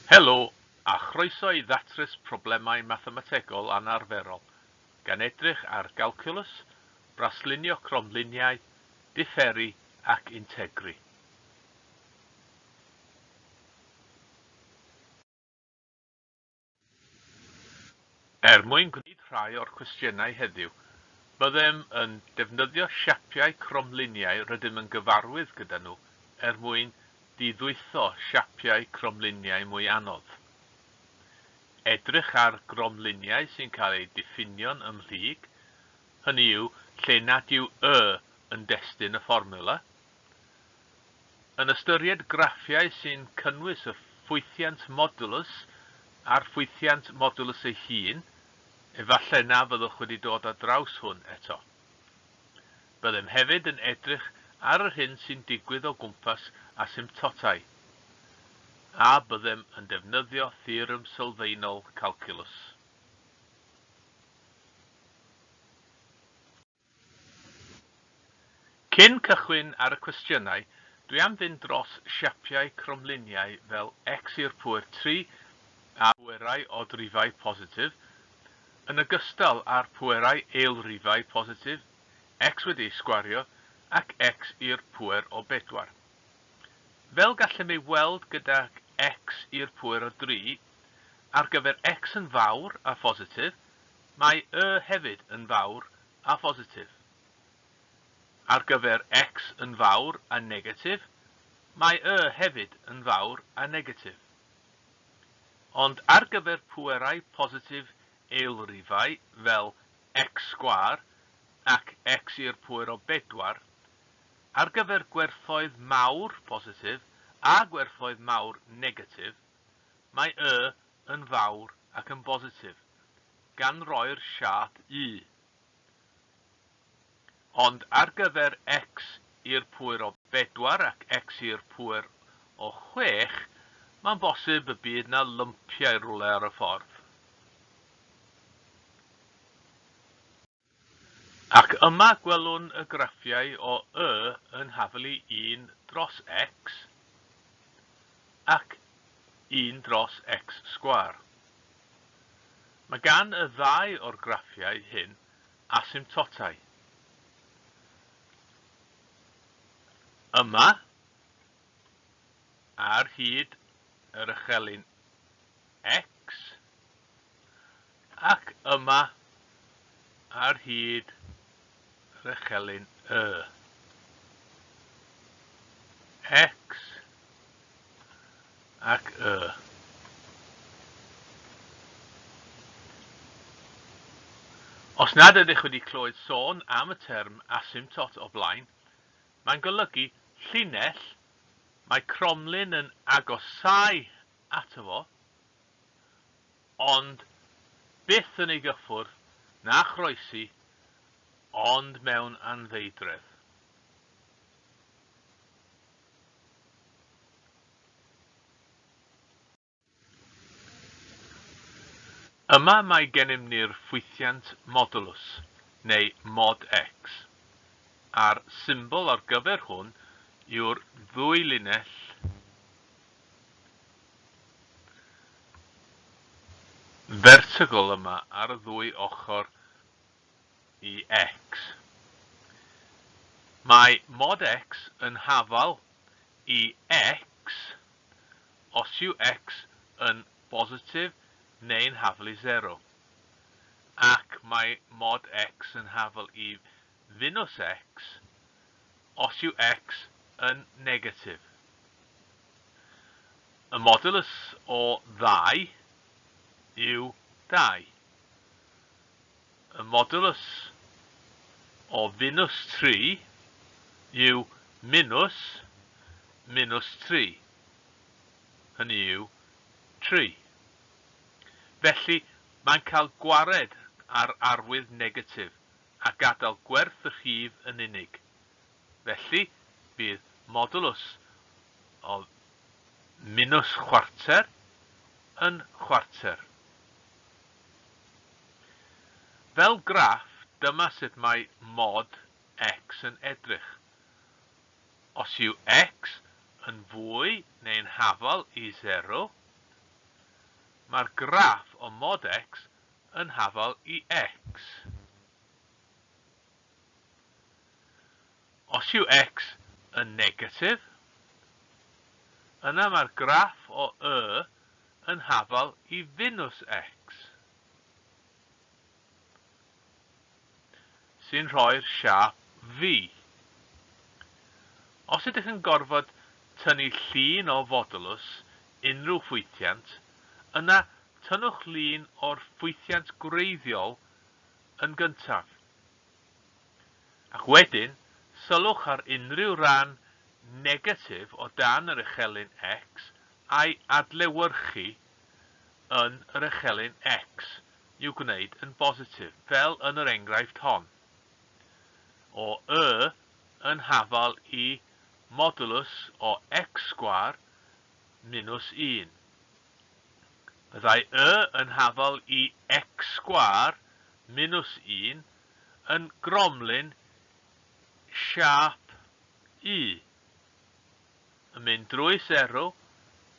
Helo, a chroeso i ddatrys problemau mathemategol anarferol, gan edrych ar galcwlws, braslunio cromliniau, diferu ac integru. Er mwyn gwneud rhai o'r cwestiynau heddiw, byddem yn defnyddio siapiau cromliniau rydym yn gyfarwydd gyda nhw er mwyn diddwytho siapiau cromliniau mwy anodd. Edrych ar gromliniau sy'n cael eu diffinio'n ymhlyg, hynny yw lle nad yw y yn destun y fformiwla. Yn ystyried graffiau sy'n cynnwys y ffwythiant modulus a'r ffwythiant modulus ei hun, efallai na fyddwch wedi dod ar draws hwn eto. Byddem hefyd yn edrych ar yr hyn sy'n digwydd o gwmpas asymptotau, a byddem yn defnyddio theorem sylfaenol calculus. Cyn cychwyn ar y cwestiynau, dwi am fynd dros siapiau cromliniau fel x i'r pŵer 3 a phwerau odrifau positif, yn ogystal â'r pwerau eilrifau positif, x wedi ei sgwario ac x i'r pŵer o bedwar. Fel gallem ei weld gydag x i'r pŵer o dri, ar gyfer x yn fawr a phositif, mae y hefyd yn fawr a phositif. Ar gyfer x yn fawr a negatif, mae y hefyd yn fawr a negatif. Ond ar gyfer pwerau positif eilrifau fel x sgwâr ac x i'r pwer o bedwar, ar gyfer gwerthoedd mawr positif a gwerthoedd mawr negatif, mae y yn fawr ac yn bositif, gan roi'r siâp U. Ond ar gyfer x i'r pŵer o bedwar ac x i'r pŵer o chwech, mae'n bosib y bydd 'na lympiau rywle ar y ffordd. Ac yma gwelwn y graffiau o y yn haflu 1 dros x ac 1 dros x sgwâr. Mae gan y ddau o'r graffiau hyn asymptotau. Yma, ar hyd yr echelin x, Ac yma ar hyd yr echelin Y. X ac Y. Os nad ydych wedi clywed sôn am y term asymptot o blaen, mae'n golygu llinell mae cromlin yn agosáu ato fo, ond byth yn ei gyffwrdd na chroesi ond mewn anfeidredd. Yma mae gennym ni'r ffwythiant modulus, neu mod x, a'r symbol ar gyfer hwn yw'r ddwy linell Fertigl yma ar y ddwy ochr i x. Mae mod x yn hafal i x os yw x yn bositif neu'n hafal i sero, ac mae mod x yn hafal i finws x os yw x yn negatif. Y modulus o ddau yw dau. Y modulus o minus 3 yw minus minus 3, hynny yw 3. Felly, mae'n cael gwared ar arwydd negatif a gadael gwerth y rhif yn unig. Felly, bydd modulus o minus chwarter yn chwarter. Fel graff, dyma sut mae mod x yn edrych. Os yw x yn fwy neu'n hafal i sero, mae'r graff o mod x yn hafal i x. Os yw x yn negatif, yna mae'r graff o y yn hafal i finws x, sy'n rhoi'r siâp V. Os ydych yn gorfod tynnu llun o fodwlws unrhyw ffwythiant, yna tynnwch lun o'r ffwythiant gwreiddiol yn gyntaf. Ac wedyn, sylwch ar unrhyw ran negatif o dan yr echelin X a'i adlewyrchu yn yr echelin X i'w gwneud yn bositif, fel yn yr enghraifft hon, o Y yn hafal i modulus o x sgwâr minws 1. Byddai Y yn hafal i x sgwâr minws 1 yn gromlin siâp U, yn mynd drwy sero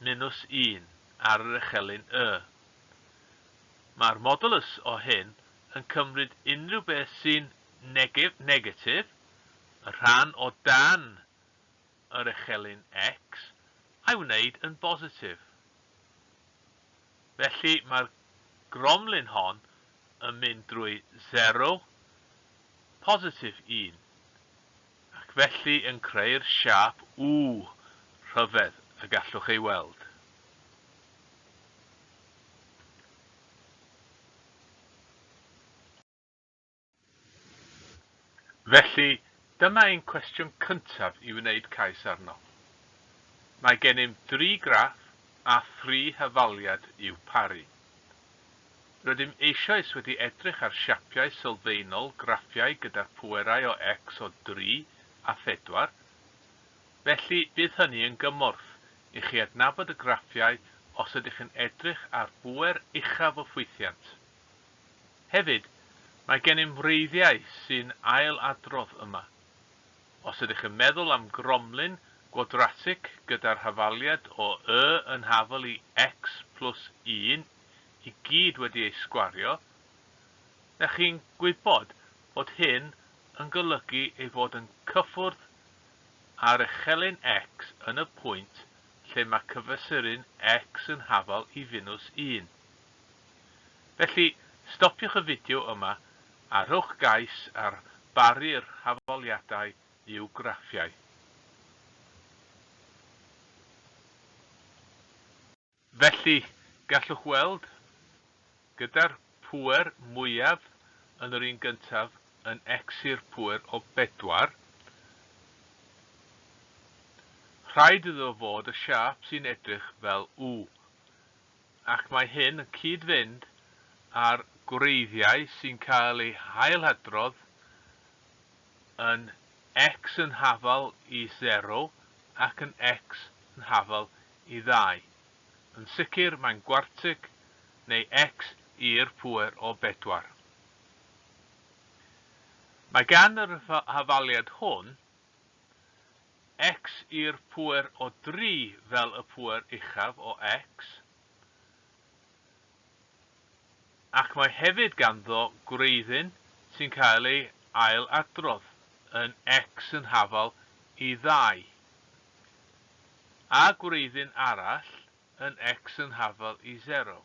minws 1 ar yr echelin Y. Mae'r modulus o hyn yn cymryd unrhyw beth sy'n negatif, y rhan o dan yr echelin X, a'i wneud yn bositif. Felly mae'r gromlin hon yn mynd drwy sero, positif 1, ac felly yn creu'r siâp U rhyfedd y gallwch ei weld. Felly, dyma ein cwestiwn cyntaf i wneud cais arno. Mae gennym dri graff a thri hafaliad i'w paru. Rydym eisoes wedi edrych ar siapiau sylfaenol graffiau gyda'r pwerau o x o dri a phedwar, felly bydd hynny yn gymorth i chi adnabod y graffiau os ydych yn edrych ar bŵer uchaf o ffwythiant. Hefyd, mae gennym wreiddiau sy'n ail-adrodd yma. Os ydych yn meddwl am gromlin gwadratig gyda'r hafaliad o y yn hafal i x plus 1 i gyd wedi ei sgwario, dach chi'n gwybod bod hyn yn golygu ei fod yn cyffwrdd â'r echelin x yn y pwynt lle mae cyfesuryn x yn hafal i finws 1. Felly, stopiwch y fideo yma a rhowch gais ar baru'r hafaliadau i'w graffiau. Felly, gallwch weld, gyda'r pŵer mwyaf yn yr un gyntaf yn x i'r pŵer o bedwar, rhaid iddo fod y siâp sy'n edrych fel U. ac mae hyn yn cyd-fynd â'r gwreiddiau sy'n cael eu hailadrodd yn x yn hafal i sero ac yn x yn hafal i ddau. Yn sicr mae'n gwartig neu x i'r pŵer o bedwar. Mae gan yr hafaliad hwn x i'r pŵer o dri fel y pŵer uchaf o x, ac mae hefyd ganddo gwreiddyn sy'n cael ei ail-adrodd yn x yn hafal i ddau, a gwreiddyn arall yn x yn hafal i sero.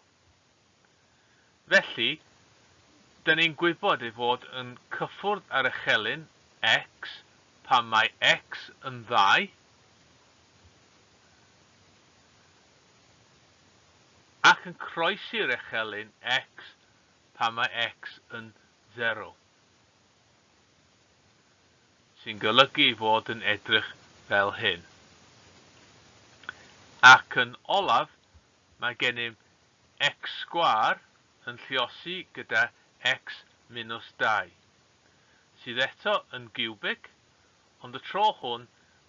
Felly, dyn ni'n gwybod ei fod yn cyffwrdd â'r echelin x pan mae x yn ddau, ac yn croesi'r echelin x pan mae x yn sero, sy'n golygu ei fod yn edrych fel hyn. Ac yn olaf, Mae gennym x sgwâr yn lluosi gyda x minws 2, sydd eto yn giwbig, ond y tro hwn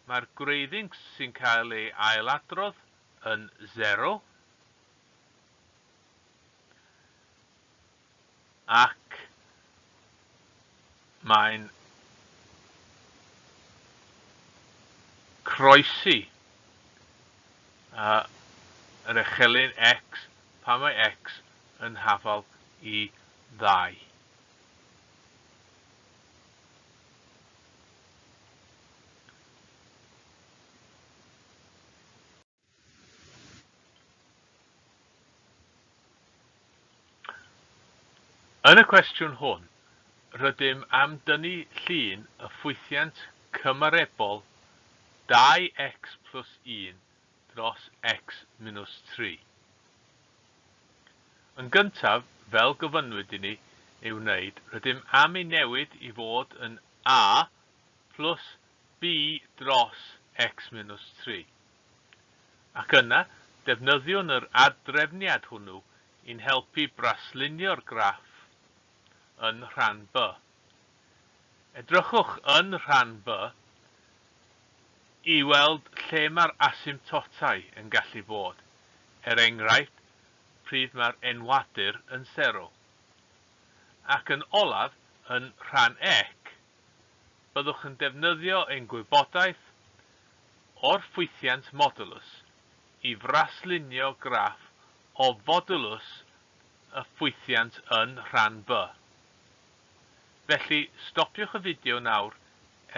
mae'r gwreiddyn sy'n cael ei ailadrodd yn sero, ac mae'n croesi yr echelin x pan mae x yn hafal i 2. Yn y cwestiwn hwn, rydym am dynnu llun y ffwythiant cymarebol 2x plus 1 dros x minus 3. Yn gyntaf, fel gofynnwyd i ni ei wneud, rydym am ei newid i fod yn a plus b dros x minus 3. Ac yna, defnyddiwn yr ad-drefniad hwnnw i'n helpu braslunio'r graff yn rhan B. Edrychwch yn rhan B i weld lle mae'r asymptotau yn gallu bod, er enghraifft, pryd mae'r enwadur yn sero. Ac yn olaf, yn rhan ec, byddwch yn defnyddio ein gwybodaeth o'r ffwythiant modulus i fraslunio graff o fodulus y ffwythiant yn rhan B. Felly, stopiwch y fideo nawr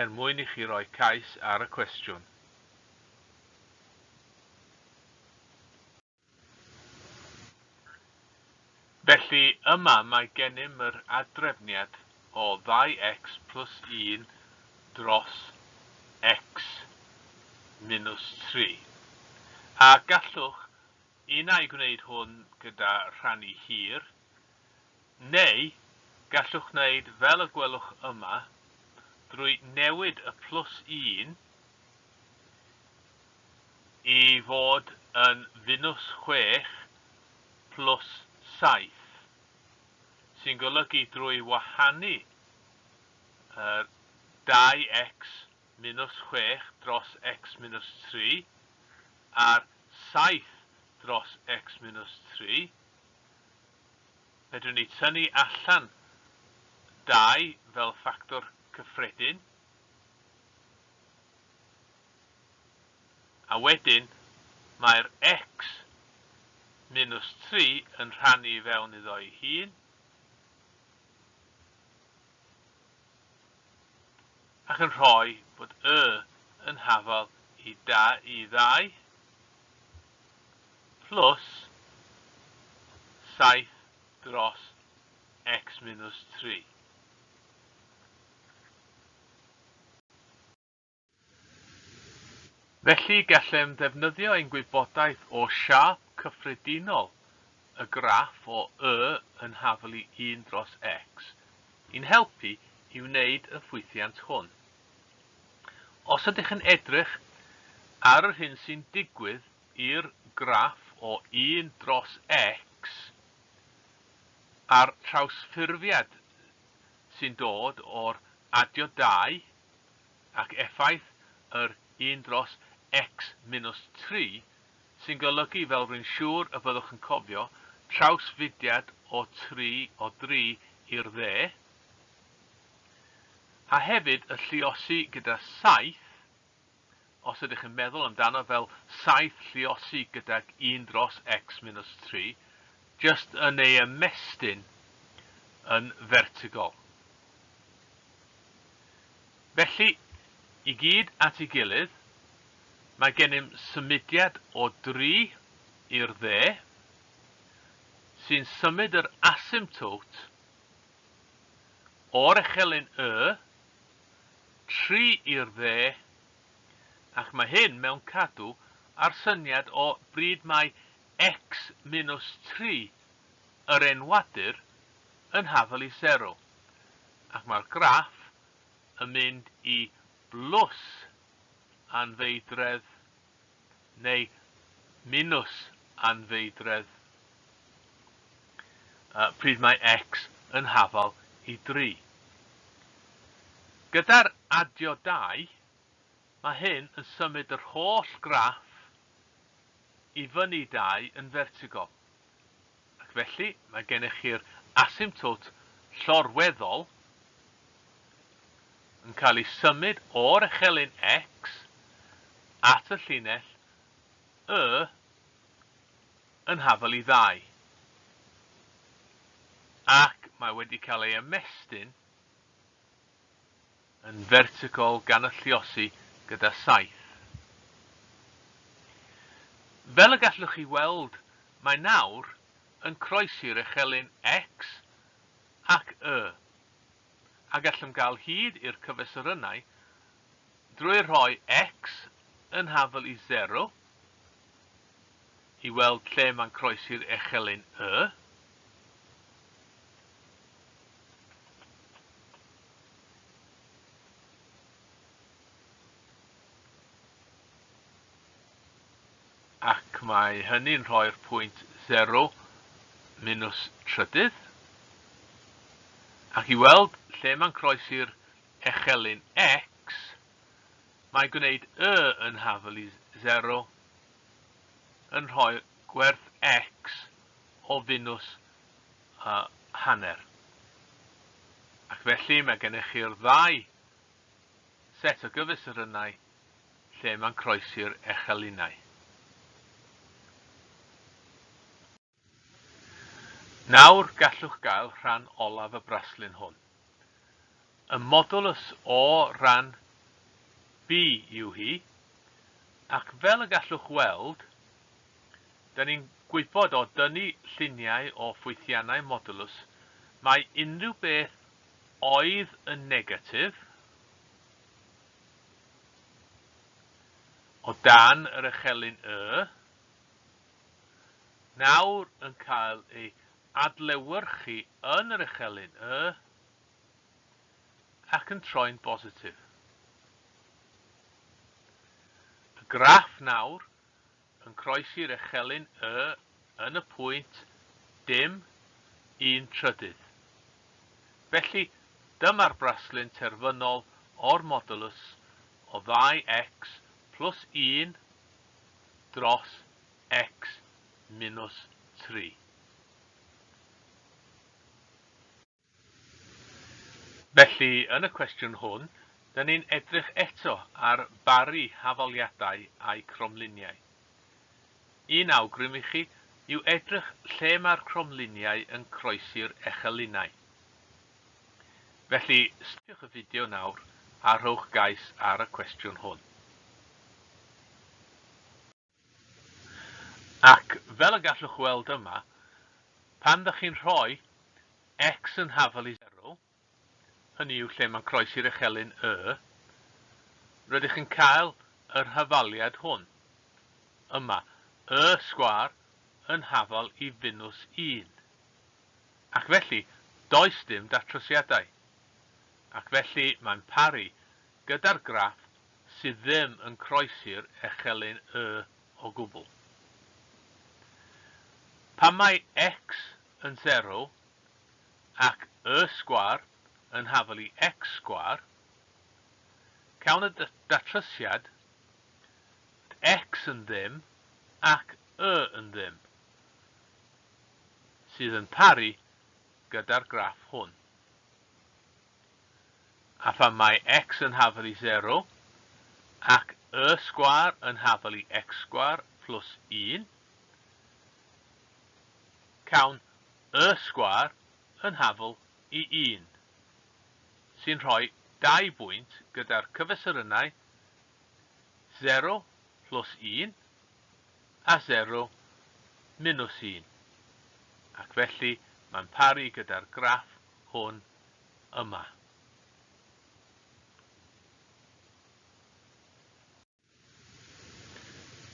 er mwyn i chi roi cais ar y cwestiwn. Felly, yma mae gennym yr ad-drefniad o 2x plus 1 dros x minus 3. A gallwch un ai gwneud hwn gyda rhannu hir, neu gallwch wneud fel y gwelwch yma drwy newid y plus 1 i fod yn finws 6 plus 7, sy'n golygu drwy wahanu yr 2x minus 6 dros x minus 3 a'r 7 dros x minus 3, fedrwn ni tynnu allan 2 fel ffactor cyffredin, A wedyn mae'r x minus 3 yn rhannu i fewn iddo'i hun, ac yn rhoi bod y yn hafal i da i ddau plus 7 dros x minus 3. Felly, gallem ddefnyddio ein gwybodaeth o siâp cyffredinol y graff o y yn hafal i 1 dros x i'n helpu i wneud y ffwythiant hwn. Os ydych yn edrych ar yr hyn sy'n digwydd i'r graff o 1 dros x a'r trawsffurfiad sy'n dod o'r adio 2 ac effaith yr 1 dros x minus 3, sy'n golygu, fel rwy'n siŵr y byddwch yn cofio, trawsfudiad o 3 o dri i'r dde, a hefyd y lluosi gyda 7, os ydych yn meddwl amdano fel 7 lluosi gydag 1 dros x minus 3, jyst yn ei ymestyn yn fertigol. Felly, i gyd at ei gilydd, mae gennym symudiad o dri i'r dde, sy'n symud yr asymptote o'r echelin Y, tri i'r dde, ac mae hyn mewn cadw â'r syniad o bryd mae x minus 3 yr enwadur yn hafal i sero, ac mae'r graff yn mynd i blws anfeidredd neu minws anfeidredd pryd mae x yn hafal i dri. Gyda'r adio 2, mae hyn yn symud yr holl graff i fyny 2 yn fertigol. Ac felly, mae gennych chi'r asymptote llorweddol yn cael ei symud o'r echelin X at y llinell Y yn hafal i ddau. mae wedi cael ei ymestyn yn fertigol gan y lluosi gyda 7. Fel y gallwch chi weld, mae nawr yn croesi'r echelin X ac Y, a gallwn gael hyd i'r cyfesurynnau drwy rhoi X yn hafal i 0 i weld lle mae'n croesi'r echelin Y, Ac mae hynny'n rhoi'r pwynt 0 minus trydydd. Ac i weld lle mae'n croesi'r echelin x, mae gwneud y yn hafal i 0 yn rhoi gwerth x o finws a hanner. Ac felly mae gennych chi'r ddau set o gyfesurynnau lle mae'n croesi'r echelinau. Nawr gallwch gael rhan olaf y braslun hwn. Y modwlws o ran B yw hi, ac fel y gallwch weld, Da ni'n gwybod o dynnu lluniau o ffwythiannau modulus mai unrhyw beth oedd yn negatif o dan yr echelin Y nawr yn cael ei adlewyrchu yn yr echelin Y ac yn troi'n bositif. Y graff nawr yn croesi'r echelin Y yn y pwynt dim un trydydd. Felly, dyma'r braslun terfynol o'r modulus o ddau x plus 1 dros x minus 3. Felly, yn y cwestiwn hwn, dyn ni'n edrych eto ar baru hafaliadau a'u cromliniau. Un awgrym i chi yw edrych lle mae'r cromliniau yn croesi'r echelinau. Felly, stopiwch y fideo nawr a rhowch gais ar y cwestiwn hwn. Ac fel y gallwch weld yma, pan ddych chi'n rhoi x yn hafal i 0, hynny yw lle mae'n croesi'r echelin y, rydych yn cael yr hafaliad hwn. Yma, y sgwâr yn hafal i finws 1. Ac felly, does dim datrysiadau. Ac felly mae'n paru gyda'r graff sydd ddim yn croesi'r echelin Y o gwbl. Pan mae x yn sero ac y sgwâr yn hafal i x sgwâr, cawn y datrysiad x yn ddim ac y yn ddim, sydd yn paru gyda'r graff hwn. A phan mae x yn hafal i 0 ac y sgwâr yn hafal i x sgwâr plus 1, cawn y sgwâr yn hafal i 1, sy'n rhoi dau bwynt gyda'r cyfesurynnau 0 plus 1 a 0 minus 1, ac felly mae'n paru gyda'r graff hwn yma.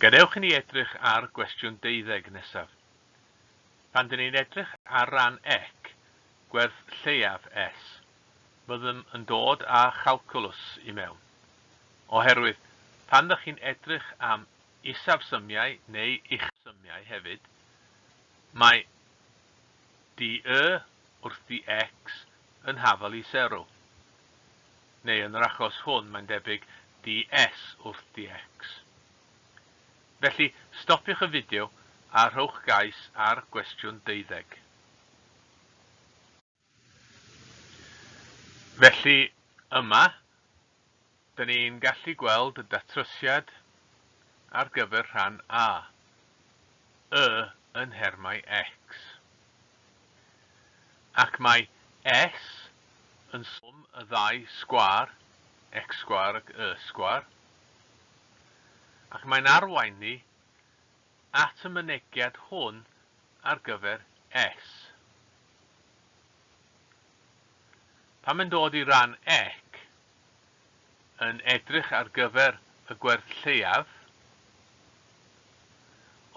Gadewch i ni edrych ar gwestiwn deuddeg nesaf. Pan dyn ni'n edrych ar ran ec, gwerth lleiaf s, byddem yn dod â chalcwlws i mewn. Oherwydd, pan ddych chi'n edrych am isafsymiau neu uchafsymiau hefyd, mae dy wrth dx yn hafal i sero. Neu yn yr achos hwn, mae'n debyg, ds wrth dx. Felly, stopiwch y fideo a rhowch gais ar gwestiwn deuddeg. Felly, yma, dyn ni'n gallu gweld y datrysiad ar gyfer rhan A, y yn nhermau x. Ac mae S yn swm y ddau sgwâr, x sgwâr ac y sgwâr, ac mae'n arwain ni at y mynegiad hwn ar gyfer S. Pan mae'n dod i ran ec, yn edrych ar gyfer y gwerth lleiaf,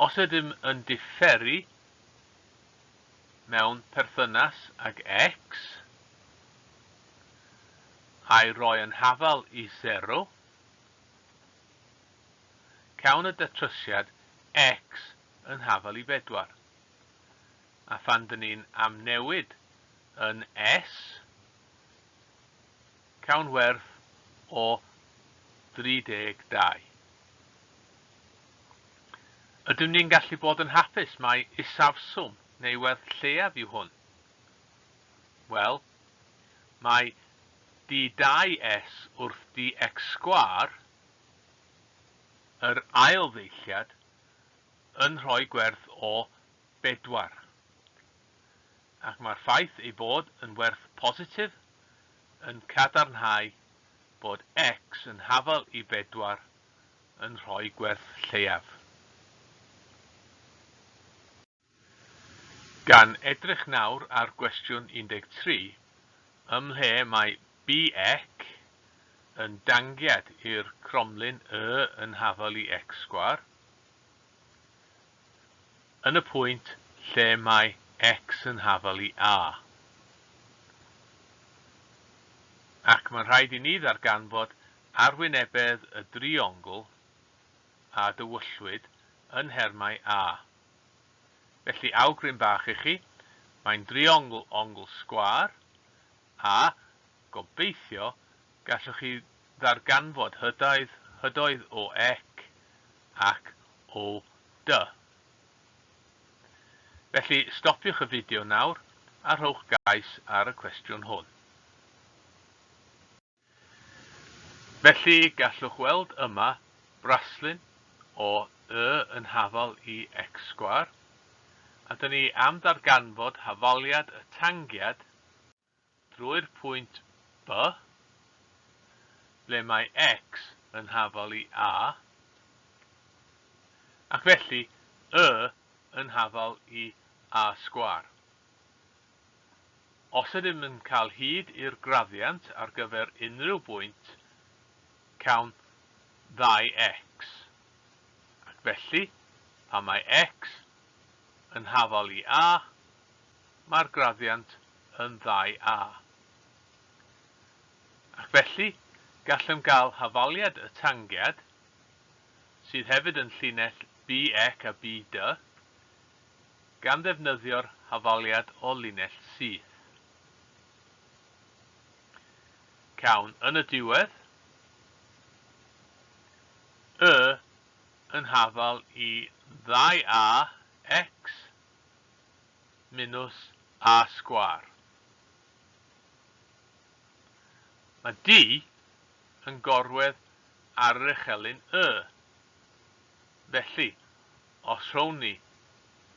os ydym yn diferu mewn perthynas ag x, a'i roi yn hafal i sero, cawn y datrysiad x yn hafal i bedwar. A phan dyn ni'n amnewid yn s, cawn werth o 32. Ydym ni'n gallu bod yn hapus mai isafswm neu werth lleiaf yw hwn? Wel, mae d2s wrth dx sgwâr, yr ail ddeilliad, yn rhoi gwerth o bedwar. Ac mae'r ffaith ei bod yn werth positif yn cadarnhau bod x yn hafal i bedwar yn rhoi gwerth lleiaf. Gan edrych nawr ar gwestiwn 13, ym mhle mae BX yn dangiad i'r cromlin y yn hafal i x sgwâr, yn y pwynt lle mae x yn hafal i a. Ac mae'n rhaid i ni ddarganfod arwynebedd y driongl a dywyllwyd yn nhermau a. Felly awgrym bach i chi, mae'n driongl ongl sgwâr, a, gobeithio, gallwch chi ddarganfod hydoedd, hydoedd o ec ac o dy. Felly, stopiwch y fideo nawr a rhowch gais ar y cwestiwn hwn. Felly, gallwch weld yma braslun o y yn hafal i x sgwâr, a dyn ni am ddarganfod hafaliad y tangiad drwy'r pwynt B, ble mae x yn hafal i a, ac felly y yn hafal i a sgwâr. Os ydym yn cael hyd i'r graddiant ar gyfer unrhyw bwynt, cawn ddau x. Ac felly, pan mae x yn hafal i a, mae'r graddiant yn ddau a. Ac felly, gallem gael hafaliad y tangiad, sydd hefyd yn llinell BX a BD, gan ddefnyddio'r hafaliad o linell syth. Cawn yn y diwedd y yn hafal i ddau a x minws a sgwâr. Mae D yn gorwedd ar yr echelin y. Felly, os rhown ni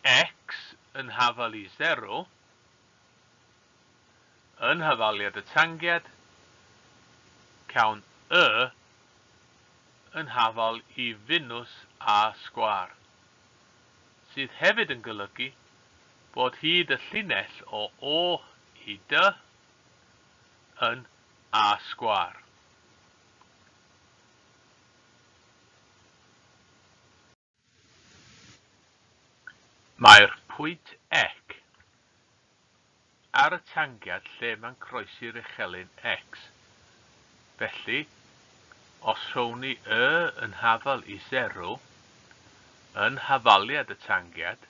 x yn hafal i sero, yn hafaliad y tangiad, cawn y yn hafal i finws a sgwâr, sydd hefyd yn golygu bod hyd y llinell o O i D yn a sgwâr. Mae'r pwynt ec ar y tangiad lle mae'n croesi'r echelin x. Felly, os rhown ni y yn hafal i sero, yn hafaliad y tangiad,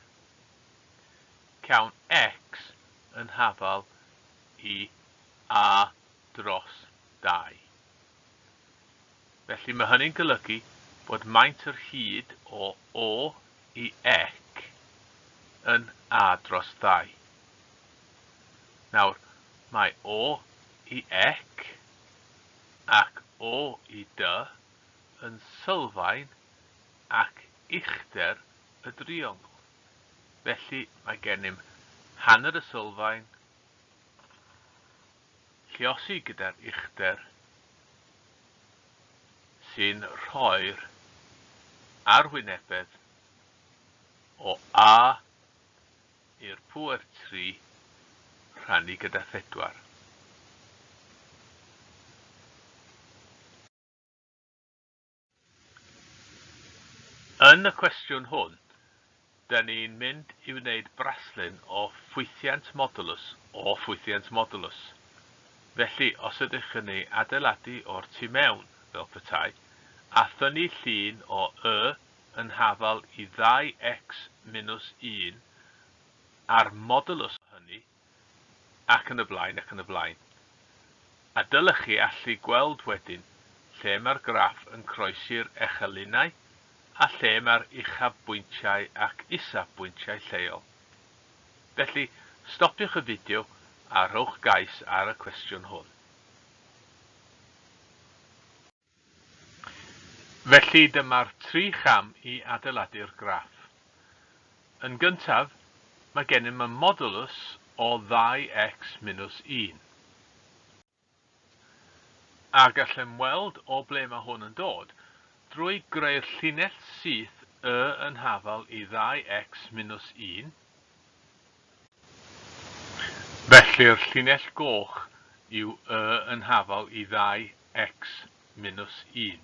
cawn x yn hafal i a dros 2. Felly mae hynny'n golygu bod maint yr hyd o O i ec yn A dros ddau. Nawr, mae O i ec ac O i dy yn sylfaen ac uchder y driongl. Felly mae gennym hanner y sylfaen lluosi gyda'r uchder sy'n rhoi'r arwynebedd o A i'r pŵer 3 rhannu gyda phedwar. Yn y cwestiwn hwn, 'da ni'n mynd i wneud braslun o ffwythiant modwlws o ffwythiant modwlws. Felly, os ydych yn ei adeiladu o'r tu mewn, fel petai, a thynnu llun o y yn hafal i ddau x minws un a'r modwlws o hynny, ac yn y blaen ac yn y blaen. A dylech chi allu gweld wedyn lle mae'r graff yn croesi'r echellinau a lle mae'r uchafbwyntiau ac isafbwyntiau lleol. Felly, stopiwch y fideo a rhowch gais ar y cwestiwn hwn. Felly dyma'r tri cham i adeiladu'r graff. Yn gyntaf, mae gennym y modwlws o ddau x minws un. A gallem weld o ble mae hwn yn dod drwy greu'r llinell syth y yn hafal i ddau x minws un, Felly'r llinell goch yw y yn hafal i ddau x minws un.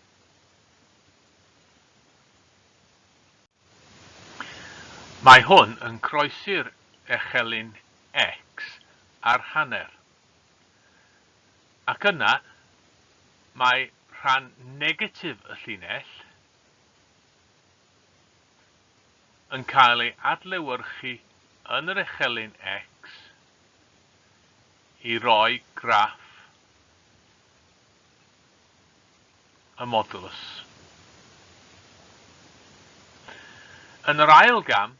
Mae hwn yn croesi'r echelin x ar hanner. Ac yna, mae rhan negatif y llinell yn cael ei adlewyrchu yn yr echelin X i roi graff y modwlws. Yn yr ail gam,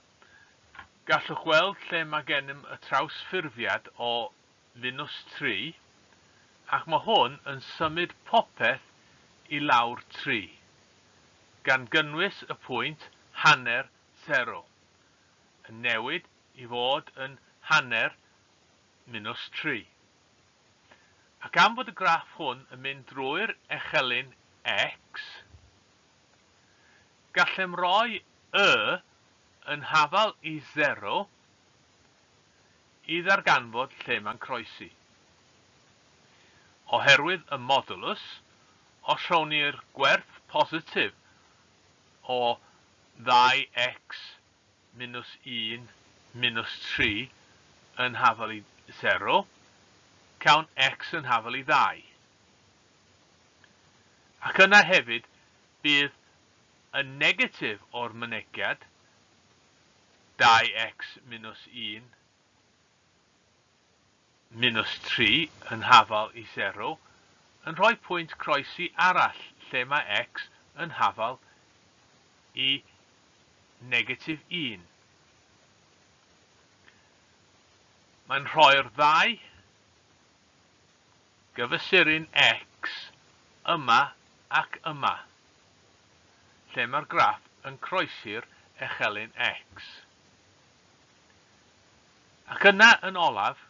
gallwch weld lle mae gennym y trawsffurfiad o minws 3, ac mae hwn yn symud popeth i lawr 3, gan gynnwys y pwynt hanner sero, yn newid i fod yn hanner minws 3. Ac am fod y graff hwn yn mynd drwy'r echelin x, gallem roi y yn hafal i sero i ddarganfod lle mae'n croesi. Oherwydd y modwlws, os rhown ni'r gwerth positif o ddau x minws un minws 3 yn hafal i sero, cawn x yn hafal i ddau. Ac yna hefyd bydd y negatif o'r mynegiad, 2x minws 1 minws 3 yn hafal i sero, yn rhoi pwynt croesi arall lle mae x yn hafal i negatif 1. Mae'n rhoi'r ddau gyfesuryn x yma ac yma, lle mae'r graff yn croesi'r echelin x. Ac yna yn olaf,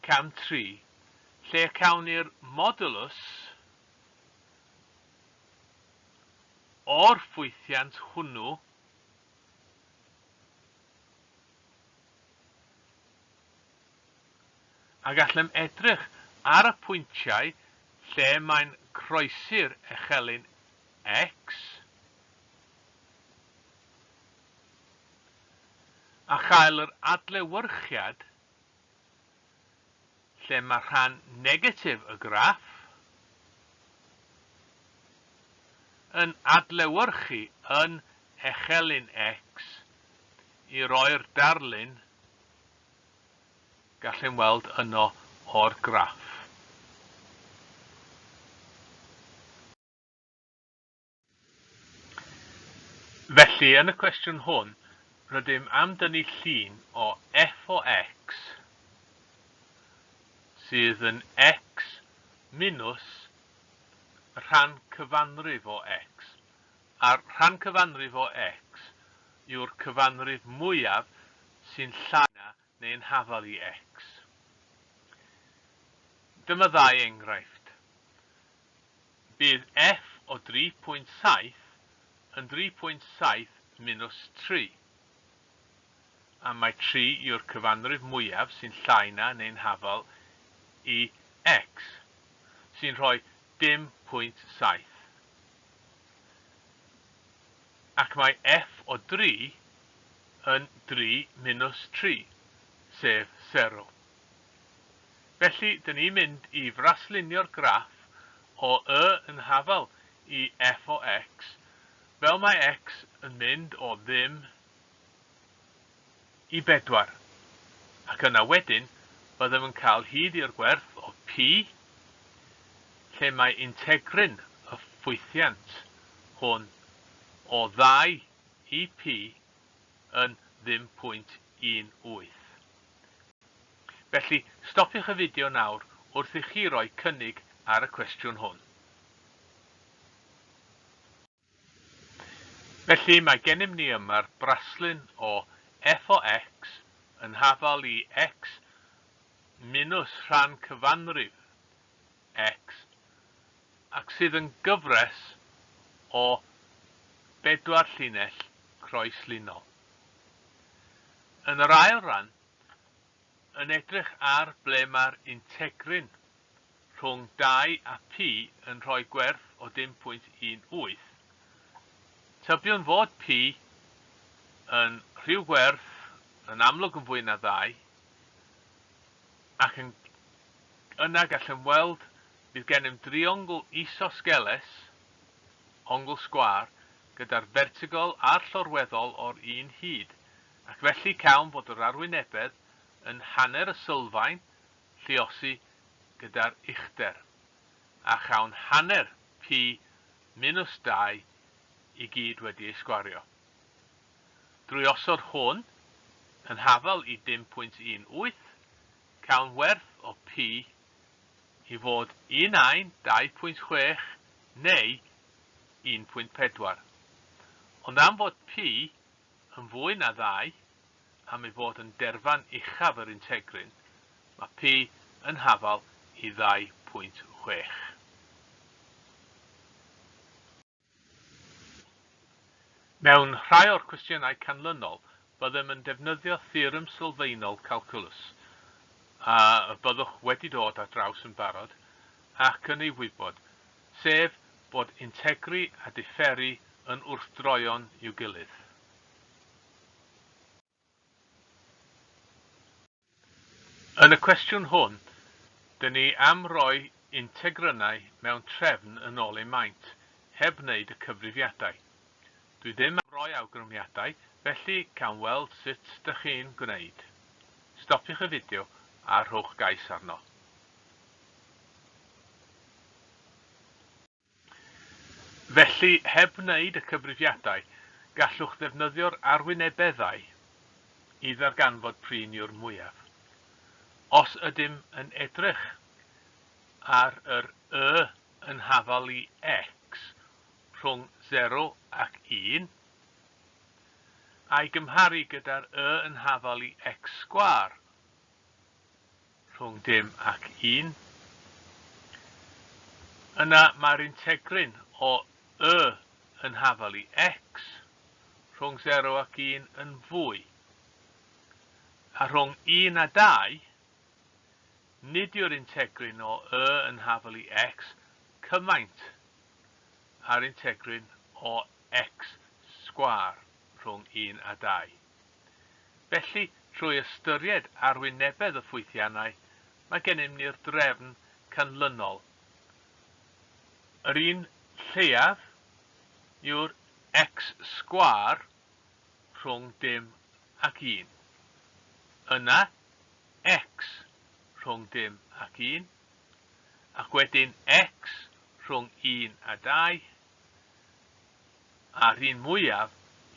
cam 3, lle y cawn ni'r modulus o'r ffwythiant hwnnw a gallem edrych ar y pwyntiau lle mae'n croesi'r echelin X a chael yr adlewyrchiad lle mae rhan negatif y graff yn adlewyrchu yn echelin X i roi'r darlun gallem weld yno o'r graff. Felly, yn y cwestiwn hwn, rydym am dynnu llun o f o x sydd yn x minws rhan cyfanrif o x, a'r rhan cyfanrif o x yw'r cyfanrif mwyaf sy'n llai na neu'n hafal i x. Dyma ddau enghraifft. Bydd f o 3.7 yn 3.7 minus 3. A mae 3 yw'r cyfanrif mwyaf sy'n llai na neu'n hafal i x, sy'n rhoi dim pwynt 7. Ac mae f o 3 yn 3 minus 3, sef 0. Felly, dyn ni'n mynd i fraslunio'r graff o y yn hafal i f o x, fel mae x yn mynd o ddim i 4. Ac yna wedyn, byddem yn cael hyd i'r gwerth o pi, lle mae integrin y ffwythiant hwn o 2 i pi yn ddim pwynt 18. Felly, stopiwch y fideo nawr wrth i chi roi cynnig ar y cwestiwn hwn. Felly, mae gennym ni yma'r braslun o f o x yn hafal i x minus rhan cyfanrif x, ac sydd yn gyfres o bedwar llinell croeslinol. Yn yr ail ran, yn edrych ar ble mae'r integrin rhwng 2 a pi yn rhoi gwerth o 0.18, tybiwn fod pi yn rhyw gwerth yn amlwg yn fwy na 2, ac yn, yna gallwn weld bydd gennym driongl isosgeles, ongl sgwâr, gyda'r fertigol a'r llorweddol o'r un hyd, ac felly cawn fod yr arwynebedd yn hanner y sylfaen lluosi gyda'r uchder, a chawn hanner pi minus 2 i gyd wedi ei sgwario. Drwy osod hwn yn hafal i dim pwynt 18, cawn werth o pi i fod 1 2.6 neu 1.4. Ond am fod pi yn fwy na 2, am ei fod yn derfan uchaf yr integrin, mae pi yn hafal i 2.6. Mewn rhai o'r cwestiynau canlynol, byddem yn defnyddio theorem sylfaenol calculus, a y byddwch wedi dod ar draws yn barod ac yn ei wybod, sef bod integru a diferu yn wrthdroion i'w gilydd. Yn y cwestiwn hwn, dyn ni am roi integrynnau mewn trefn yn ôl eu maint, heb wneud y cyfrifiadau. Dwi ddim am roi awgrymiadau, felly cawn weld sut dych chi'n gwneud. Stopiwch y fideo a rhowch gais arno. Felly, heb wneud y cyfrifiadau, gallwch ddefnyddio'r arwynebeddau i ddarganfod p'run yw'r mwyaf. Os ydym yn edrych ar yr y yn hafal i x rhwng 0 ac 1, a'i gymharu gyda'r y yn hafal i x sgwâr rhwng dim ac 1, yna mae'r integrin o y yn hafal i x rhwng 0 ac 1 yn fwy. A rhwng 1 a 2, nid yw'r integrin o y yn hafal i x cymaint â'r integrin o x sgwâr rhwng 1 a 2. Felly, trwy ystyried arwynebedd y ffwythiannau, mae gennym ni'r drefn canlynol. Yr un lleiaf yw'r x sgwâr rhwng dim ac 1. Yna, x rhwng dim ac 1, ac wedyn x rhwng 1 a 2, a'r un mwyaf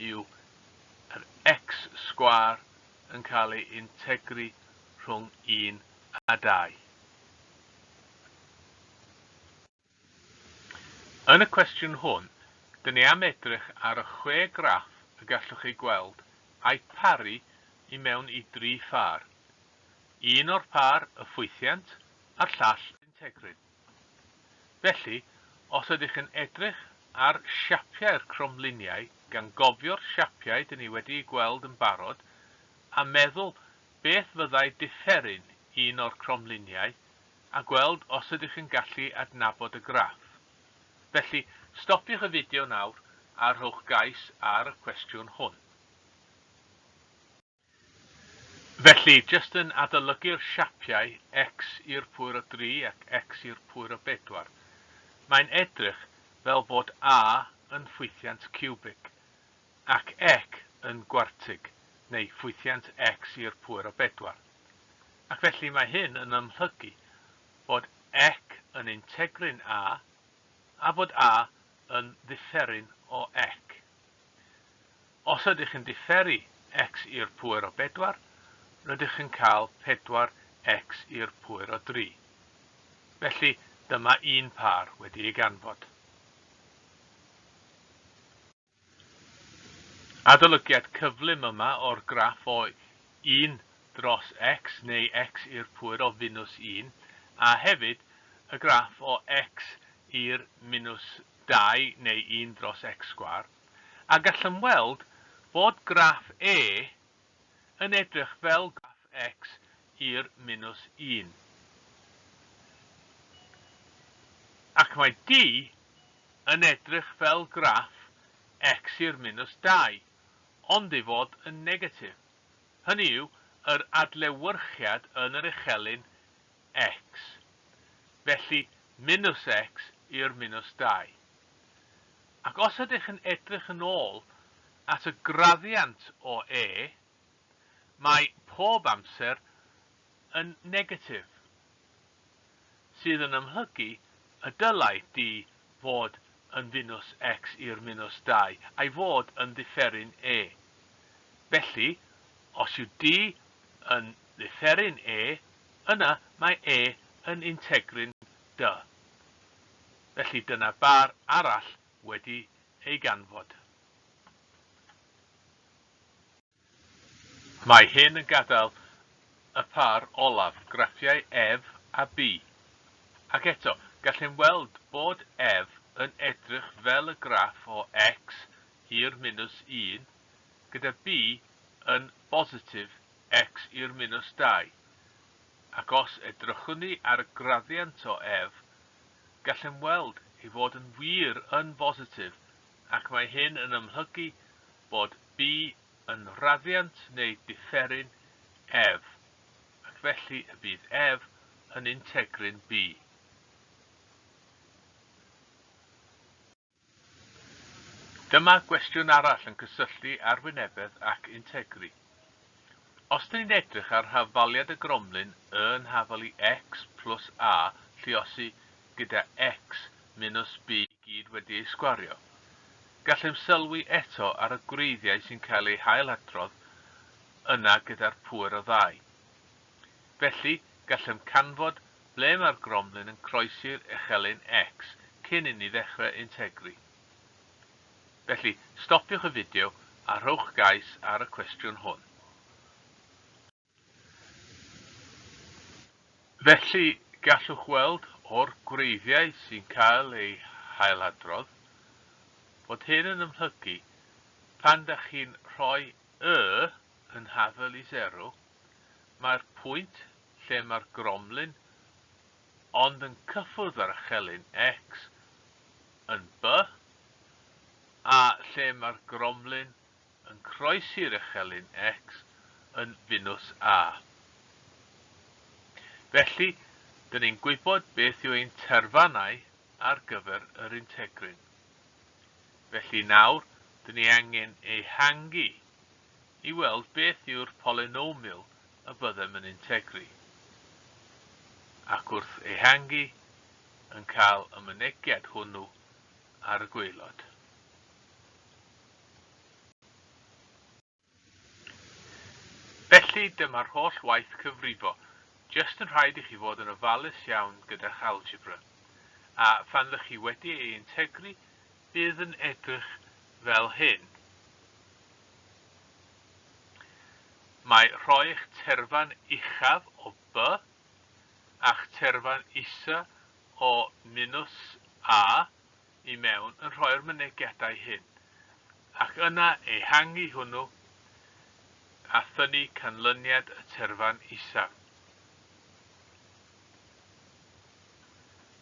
yw yr x sgwâr yn cael ei integru rhwng 1 a 2. Yn y cwestiwn hwn, dyn ni am edrych ar y chwe graff y gallwch eu gweld a'u paru i mewn i dri phâr. Un o'r pâr, y ffwythiant, a'r llall. integrin. Felly, os ydych yn edrych ar siapiau'r cromliniau, gan gofio'r siapiau dyn ni wedi eu gweld yn barod, a meddwl beth fyddai diferyn un o'r cromliniau, a gweld os ydych yn gallu adnabod y graff. Felly, stopiwch y fideo nawr a rhowch gais ar y cwestiwn hwn. Felly, jyst yn adolygu'r siapiau x i'r pŵer o 3 ac x i'r pŵer o 4, mae'n edrych fel bod A yn ffwythiant ciwbig ac ec yn gwartig, neu ffwythiant x i'r pŵer o 4. Ac felly mae hyn yn ymhlygu bod ec yn integryn A a bod A yn ddifferyn o ec. Os ydych yn diferu x i'r pŵer o 4, rydych yn cael 4x i'r pŵer o 3. Felly, dyma un pâr wedi ei ganfod. Adolygiad cyflym yma o'r graff o 1 dros x neu x i'r pŵer o finws 1, a hefyd y graff o x i'r minws 2 neu 1 dros x sgwâr. A gallwn weld bod graff E yn edrych fel graff x i'r minws 1. Ac mae D yn edrych fel graff x i'r minws 2, ond ei fod yn negatif. Hynny yw, yr adlewyrchiad yn yr uchelyn x. Felly, minws x i'r minws 2. Ac os ydych yn edrych yn ôl at y graddiant o E, mae pob amser yn negatif, sydd yn ymhlygu y dylai D fod yn finws x i'r minws 2, a'i fod yn ddifferyn E. Felly, os yw D yn ddifferyn E, yna mae E yn integryn D. Felly dyna bar arall wedi ei ganfod. Mae hyn yn gadael y pâr olaf, graffiau F a B. Ac eto, gallem weld bod F yn edrych fel y graff o x i'r minws 1, gyda B yn bositif x i'r minws 2. Ac os edrychwn ni ar y graddiant o F, gallem weld ei fod yn wir yn bositif ac mae hyn yn ymhlygu bod B yn raddiant neu diferyn F, ac felly y bydd F yn integryn B. Dyma gwestiwn arall yn cysylltu arwynebedd ac integru. Os dyn ni'n edrych ar hafaliad y gromlin y yn hafal i x plus a lluosi gyda x minus b i gyd wedi ei sgwario, gallem sylwi eto ar y gwreiddiau sy'n cael eu hailadrodd yna gyda'r pŵer o ddau. Felly, gallem canfod ble mae'r gromlin yn croesi'r echelin x cyn i ni ddechrau integru. Felly, stopiwch y fideo a rhowch gais ar y cwestiwn hwn. Felly, gallwch weld o'r gwreiddiau sy'n cael eu hailadrodd bod hyn yn ymhlygu pan da chi'n rhoi y yn hafel i sero, mae'r pwynt lle mae'r gromlin ond yn cyffwrdd â'r echelin x yn B, a lle mae'r gromlin yn croesi'r echelin x yn finws A. Felly, dyn ni'n gwybod beth yw ein terfannau ar gyfer yr integryn. Felly nawr, dyn ni angen ehangu i weld beth yw'r polynomial y byddem yn integru. Ac wrth ehangu, yn cael y mynegiad hwnnw ar y gwaelod. Felly, dyma'r holl waith cyfrifo. Jyst yn rhaid i chi fod yn ofalus iawn gyda'ch algebra. A phan ddych chi wedi ei integru, bydd yn edrych fel hyn. Mae rhoi eich terfan uchaf o B. a'ch terfan isa o minus a i mewn yn rhoi'r mynegiadau hyn, ac yna ehangu hwnnw a thynnu canlyniad y terfan isaf.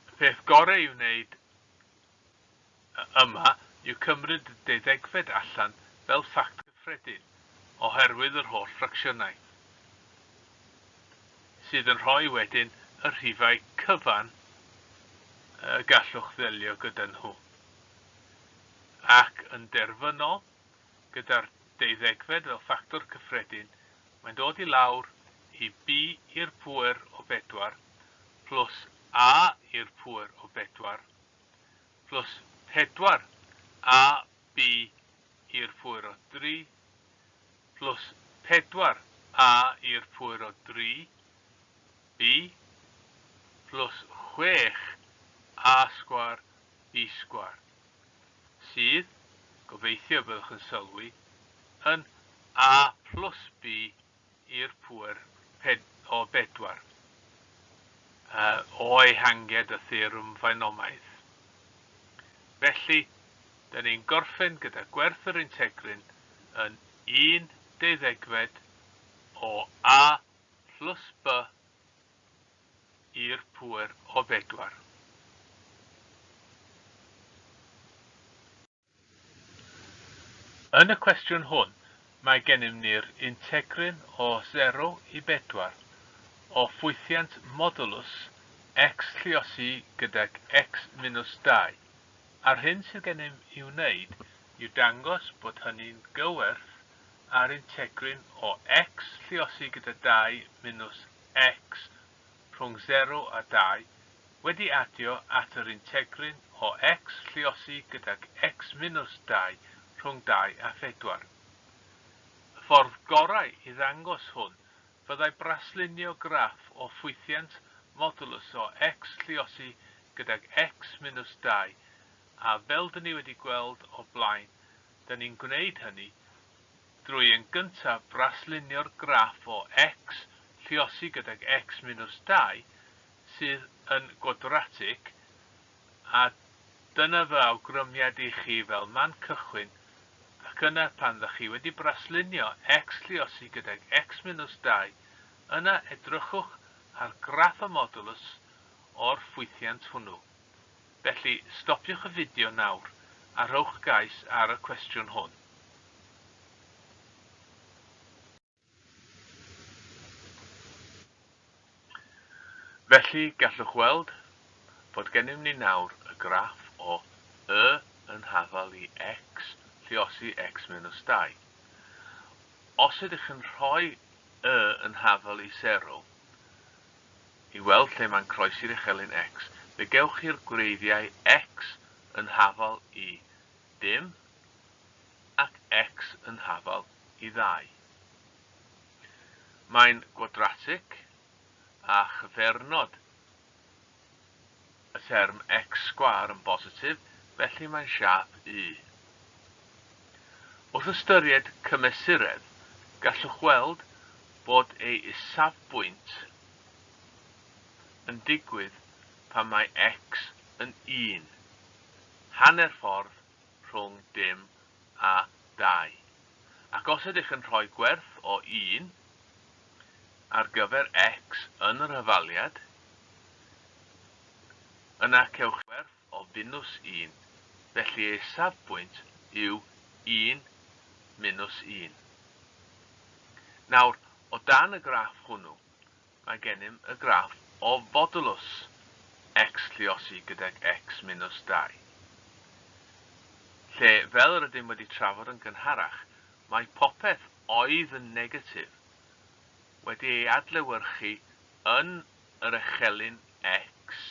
Y peth gorau i'w wneud yma yw cymryd y deuddegfed allan fel ffactor cyffredin oherwydd yr holl ffracsiynau, sydd yn rhoi wedyn y rhifau cyfan y gallwch ddelio gyda nhw. Ac yn derfynol, gyda'r deuddegfed fel ffactor cyffredin, mae'n dod i lawr i b i'r pŵer o bedwar plws a i'r pŵer o bedwar plws 4 a b i'r pŵer o 3 plws 4 a i'r pŵer o 3 b plws 6 a sgwâr b sgwâr, sydd, gobeithio byddwch yn sylwi, yn a plws b i'r pŵer o bedwar o ehangiad y theorem finomaidd. Felly, da ni'n gorffen gyda gwerth yr integrin yn 1 deuddegfed o a plus b i'r pŵer o bedwar. Yn y cwestiwn hwn, mae gennym ni'r integrin o 0 i 4 o ffwythiant modulus x lluosi gydag x minus 2, a'r hyn sydd gennym i'w wneud yw dangos bod hynny'n gyfwerth â'r integrin o x lluosi gyda 2 minus x rhwng 0 a 2 wedi adio at yr integrin o x lluosi gydag x minus 2 rhwng 2 a 4. Y ffordd gorau i ddangos hwn fyddai braslunio graff o ffwythiant modulus o x lluosi gydag x minus 2 a fel dyn ni wedi gweld o blaen, dyn ni'n gwneud hynny drwy yn gyntaf braslunio'r graff o x lluosi gydag x minus 2 sydd yn gwadratig, a dyna fy awgrymiad i chi fel man cychwyn, ac yna pan ddych chi wedi braslunio x lluosi gydag x minus 2, yna edrychwch ar graff y modulus o'r ffwythiant hwnnw. Felly, stopiwch y fideo nawr a rhowch gais ar y cwestiwn hwn. Felly, gallwch weld bod gennym ni nawr y graff o y yn hafal i x lluosi x minus 2. Os ydych yn rhoi y yn hafal i 0, i weld lle mae'n croesi'r echelin x, fe gewch chi'r gwreiddiau x yn hafal i dim ac x yn hafal i ddau. Mae'n gwadratig a chyfernod y term x sgwâr yn bositif, felly mae'n siâp U. Wrth ystyried cymesuredd, gallwch weld bod ei isafbwynt yn digwydd pan mae x yn 1, hanner ffordd rhwng dim a 2. Ac os ydych yn rhoi gwerth o 1 ar gyfer x yn yr hafaliad, yna cewch werth o minus 1, felly ei safbwynt yw 1 minus 1. Nawr, o dan y graff hwnnw, mae gennym y graff o fodulus x lluosi gydag x minus 2, lle, fel yr ydym wedi trafod yn gynharach, mae popeth oedd yn negatif wedi ei adlewyrchu yn yr echelin x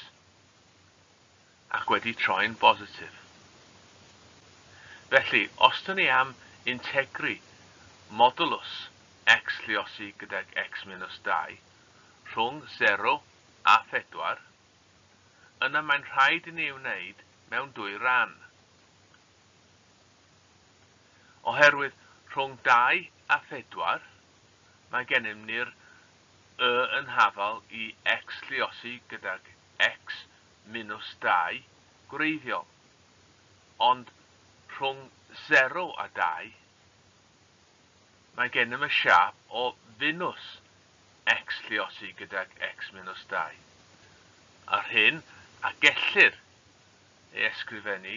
ac wedi troi'n bositif. Felly, os dyn ni am integru modulus x lluosi gydag x minus 2 rhwng 0 a 4, yna mae'n rhaid i ni ei wneud mewn dwy ran. Oherwydd rhwng 2 a 4, mae gennym ni'r y yn hafal i x lluosi gydag x minus 2 gwreiddiol. Ond rhwng 0 a 2, mae gennym y siâp o finws x lluosi gydag x minus 2. A'r hyn a gellir ei ysgrifennu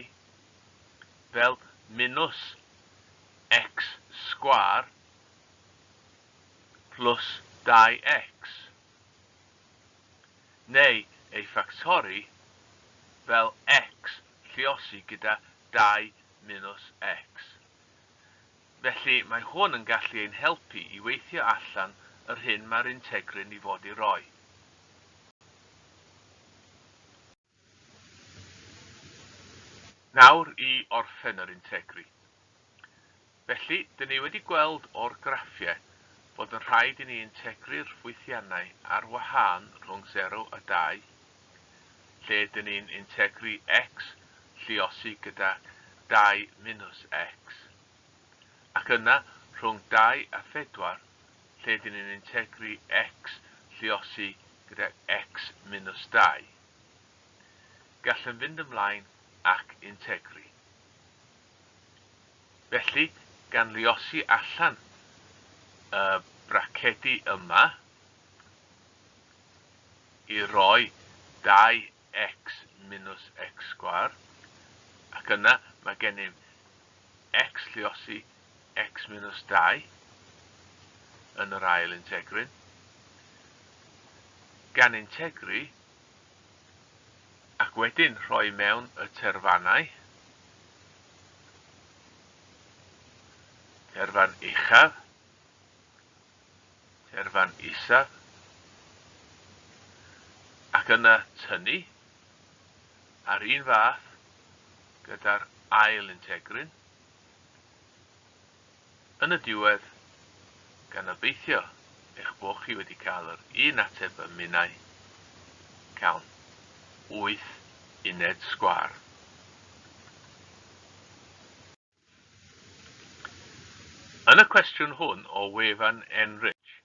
fel minus x sgwâr plus 2x, neu ei ffactori fel x lluosi gyda 2 minus x. Felly mae hwn yn gallu ein helpu i weithio allan yr hyn mae'r integrin i fod i roi. Nawr i orffen yr integri. Felly, dyn ni wedi gweld o'r graffiau bod yn rhaid i ni integru'r ffwythiannau ar wahân rhwng 0 a 2, lle dyn ni'n integru x lluosi gyda 2 minus x, ac yna rhwng 2 a 4, lle dyn ni'n integru x lluosi gyda x minus 2. Gallem fynd ymlaen ac integru. Felly, gan luosi allan y bracedi yma i roi 2x minus x sgwâr, ac yna mae gennym x lluosi x minus 2 yn yr ail integrin. Gan integru, ac wedyn rhoi mewn y terfannau, terfan uchaf, terfan isaf, ac yna tynnu, a'r un fath gyda'r ail integrin. Yn y diwedd, gan obeithio eich bod chi wedi cael yr un ateb â minnau, cawn 8 uned sgwâr. Yn y cwestiwn hwn o wefan Enrich,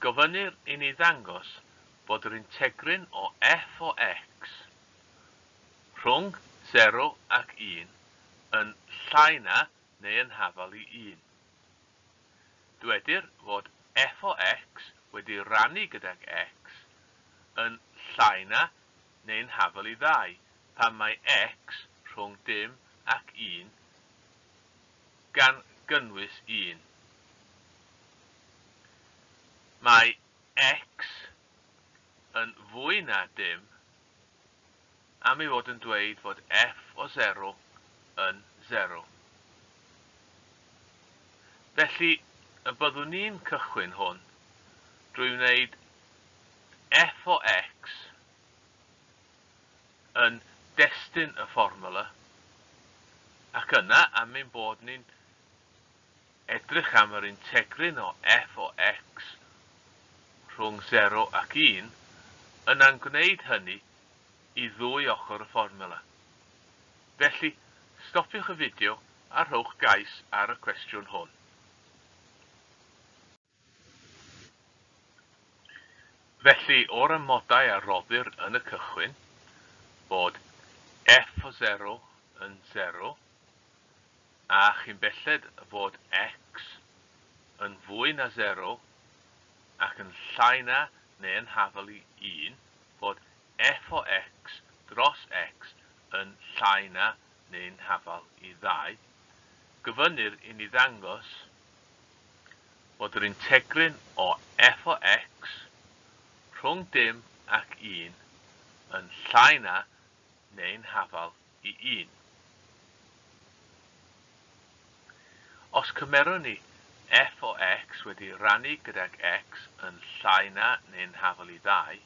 gofynnir i ni ddangos bod yr integrin o f o x rhwng 0 ac 1 yn llai na neu yn hafal i un. Dwedir fod f o x wedi rannu gydag x yn llai na neu'n hafal i ddau pan mae x rhwng dim ac un, gan gynnwys un. Mae x yn fwy na dim am ei fod yn dweud fod f o sero yn sero. Felly, y byddwn ni'n cychwyn hwn drwy wneud f o x yn destun y fformwla, ac yna am ein bod ni'n edrych am yr integrin o f o x rhwng 0 ac 1, yna'n gwneud hynny i ddwy ochr y fformiwla. Felly, stopiwch y fideo a rhowch gais ar y cwestiwn hwn. Felly, o'r amodau a roddir yn y cychwyn, bod f o 0 yn 0, a chyn belled fod x yn fwy na 0 ac yn llai na neu yn hafal i 1, fod f o x dros x yn llai na neu'n hafal i ddau, gofynnir i ni ddangos fod yr integrin o f o x rhwng dim ac 1 yn llai na neu'n hafal i 1. Os cymerwn ni f o x wedi rannu gydag x yn llai na neu'n hafal i ddau,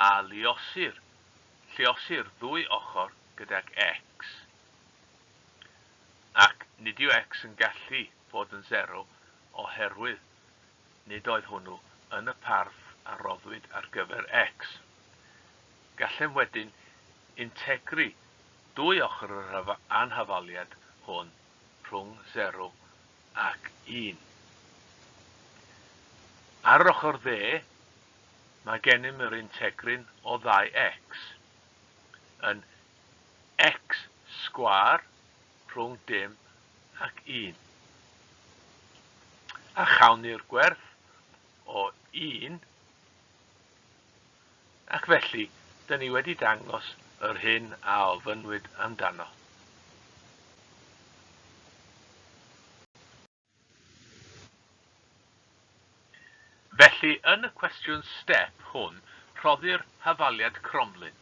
a luosir, lluosi'r ddwy ochr gydag x, ac nid yw x yn gallu bod yn sero oherwydd nid oedd hwnnw yn y parth a roddwyd ar gyfer x. Gallem wedyn integru dwy ochr yr anhafaliad hwn rhwng sero ac un. Ar yr ochr dde, mae gennym yr integryn o 2x yn x sgwâr rhwng dim ac 1. A chawn ni'r gwerth o 1, ac felly, dyn ni wedi dangos yr hyn a ofynnwyd amdano. Felly, yn y cwestiwn step hwn, rhoddir hafaliad cromlin.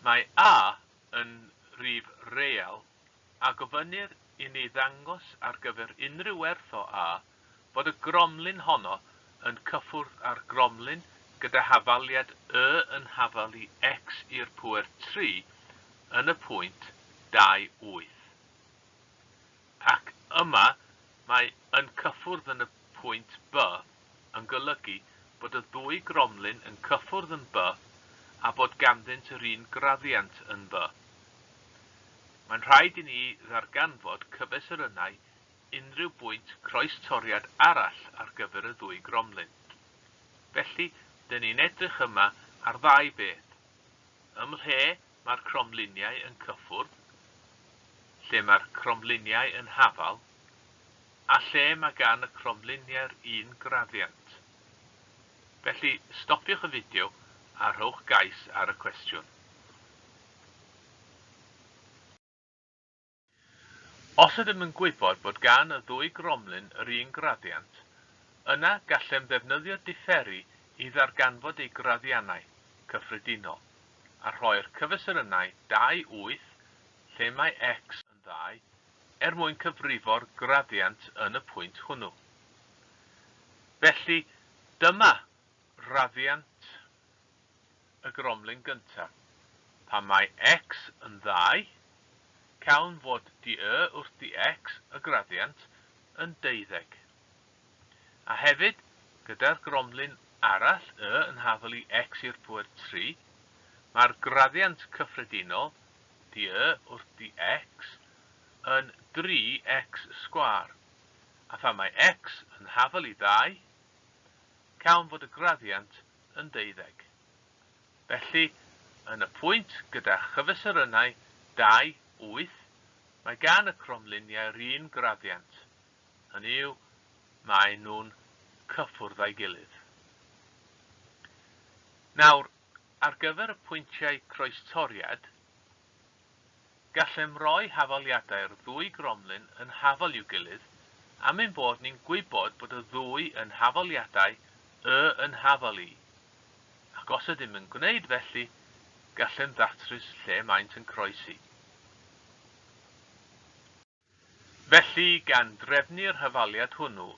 Mae A yn rif real a gofynnir i ni ddangos ar gyfer unrhyw werth o A fod y gromlin honno yn cyffwrdd â'r gromlin gyda hafaliad Y yn hafal i x i'r pŵer 3 yn y pwynt 2, 8. Ac yma, mae yn cyffwrdd yn y pwynt B yn golygu bod y ddwy gromlin yn cyffwrdd yn B a bod ganddynt yr un graddiant yn B. Mae'n rhaid i ni ddarganfod cyfesurynnau unrhyw bwynt croestoriad arall ar gyfer y ddwy gromlin. Felly, dyn ni'n edrych yma ar ddau beth. Ym mhle mae'r cromliniau yn cyffwrdd, lle mae'r cromliniau yn hafal, a lle mae gan y cromliniau'r un graddiant. Felly, stopiwch y fideo a rhowch gais ar y cwestiwn. Os ydym yn gwybod bod gan y ddwy gromlin yr un graddiant, yna gallem ddefnyddio diferu i ddarganfod eu graddiannau cyffredinol a rhoi'r cyfesurynnau 2, 8 lle mae x yn ddau er mwyn cyfrifo'r graddiant yn y pwynt hwnnw. Felly, dyma raddiant y gromlin gyntaf. Pan mae x yn ddau, cawn fod dy wrth dx, y graddiant, yn deuddeg. A hefyd, gyda'r gromlin arall, y yn hafal i x i'r pŵer 3, mae'r graddiant cyffredinol, dy wrth dx, yn 3x sgwâr. A phan mae x yn hafal i ddau, cawn fod y graddiant yn deuddeg. Felly, yn y pwynt gyda chyfesurynnau 2, 8, mae gan y cromliniau'r un graddiant, hynny yw, maen nhw'n cyffwrdd â'i gilydd. Nawr, ar gyfer y pwyntiau croestoriad, Gallem roi hafaliadau'r ddwy gromlin yn hafal i'w gilydd am ein bod ni'n gwybod bod y ddwy yn hafaliadau y yn hafal i, ac os ydym yn gwneud felly, gallem ddatrys lle maent yn croesi. Felly, gan drefnu'r hafaliad hwnnw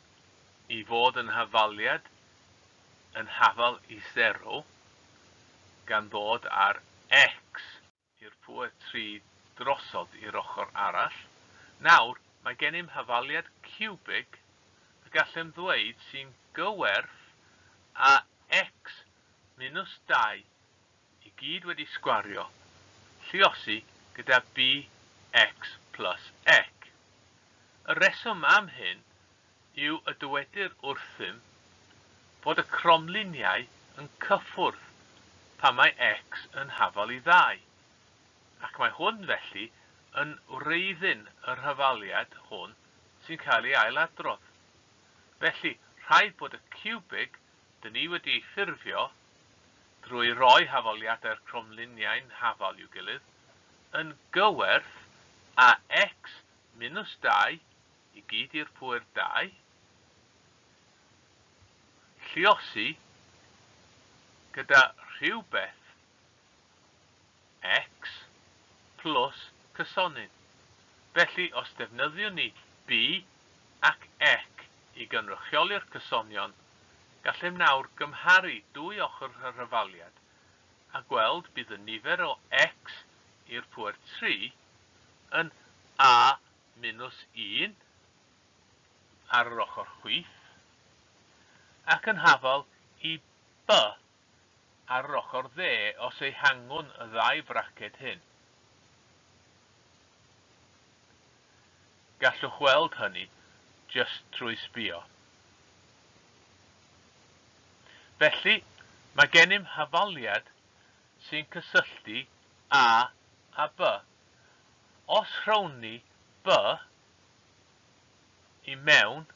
i fod yn hafaliad yn hafal i sero, gan ddod â'r x i'r pŵer 3 drosodd i'r ochr arall, nawr mae gennym hafaliad ciwbig y gallem ddweud sy'n gyfwerth â x minws 2 i gyd wedi sgwario, lluosi gyda bx plus ec. Y rheswm am hyn yw y dywedir wrthym fod y cromliniau yn cyffwrdd pan mae x yn hafal i ddau, ac mae hwn felly yn wreiddyn yr hafaliad hwn sy'n cael ei ailadrodd. Felly, rhaid bod y ciwbig dyn ni wedi ei ffurfio drwy roi hafaliadau'r cromliniau'n hafal i'w gilydd yn gyfwerth â x minws 2 i gyd i'r pŵer 2, lluosi gyda rhywbeth x plus cysonyn. Felly, os defnyddiwn ni b ac ec i gynrychioli'r cysonion, gallem nawr gymharu dwy ochr yr hafaliad a gweld bydd y nifer o x i'r pŵer 3 yn a minws 1 ar yr ochr chwith ac yn hafal i B ar yr ochr dde os ehangwn y ddau fraced hyn. Gallwch weld hynny jyst trwy sbio. Felly, Mae gennym hafaliad sy'n cysylltu A a B. Os rhown ni B i mewn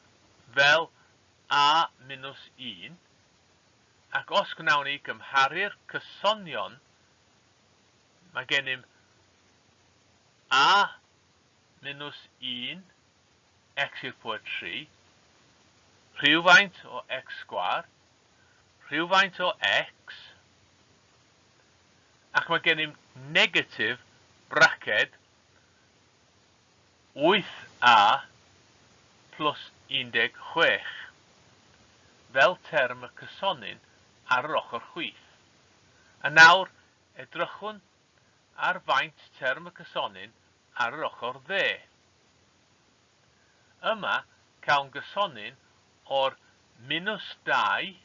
fel A minus 1, ac os gwnawn ni gymharu'r cysonion, mae gennym A minus 1 x i'r pŵer 3, rhywfaint o x sgwâr, rhywfaint o x, ac mae gennym negatif braced 8a plus 16 fel term y cysonyn ar yr ochr chwith. A nawr edrychwn ar faint term y cysonyn ar yr ochr dde. Yma cawn gysonyn o'r minws 2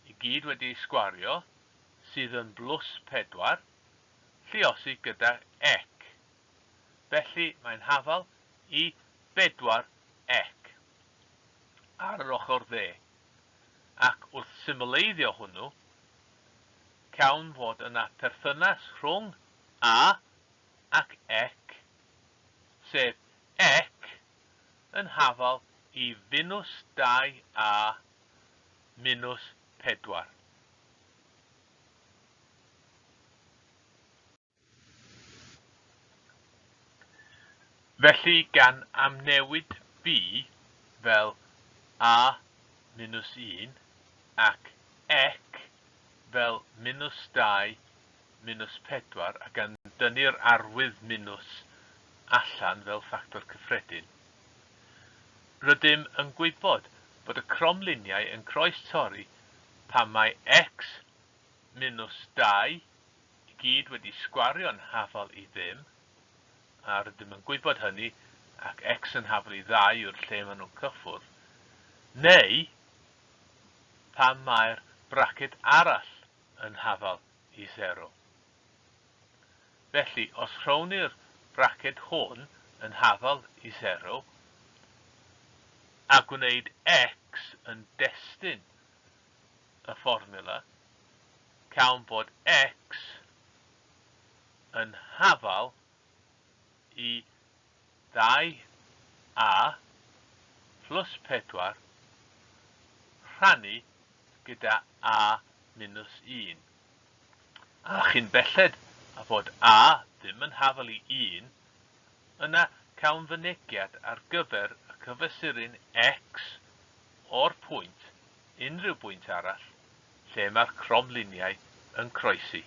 i gyd wedi ei sgwario, sydd yn blws 4, lluosi gyda ec. Felly mae'n hafal i 4 ec ar yr ochr dde, ac wrth symleiddio hwnnw, cawn fod yna perthynas rhwng a ac ec, sef ec yn hafal i finws 2a minws 4. Felly gan amnewid B fel A minus 1 ac ec fel minus 2 minus 4 a gan dynnu'r arwydd minws allan fel ffactor cyffredin, rydym yn gwybod bod y cromliniau yn croes-torri pan mae x minus 2 i gyd wedi sgwario'n hafal i ddim, a rydym yn gwybod hynny, ac x yn hafal i ddau yw'r lle maen nhw'n cyffwrdd, neu pan mae'r braced arall yn hafal i sero. Felly, os rhown ni'r braced hwn yn hafal i sero, a gwneud x yn destun y fformiwla, cawn bod x yn hafal i 2a plus 4 rhannu gyda a minus 1. A chyn belled a fod a ddim yn hafal i 1, yna cawn fynegiad ar gyfer y cyfesuryn x o'r pwynt unrhyw bwynt arall lle mae'r cromliniau yn croesi.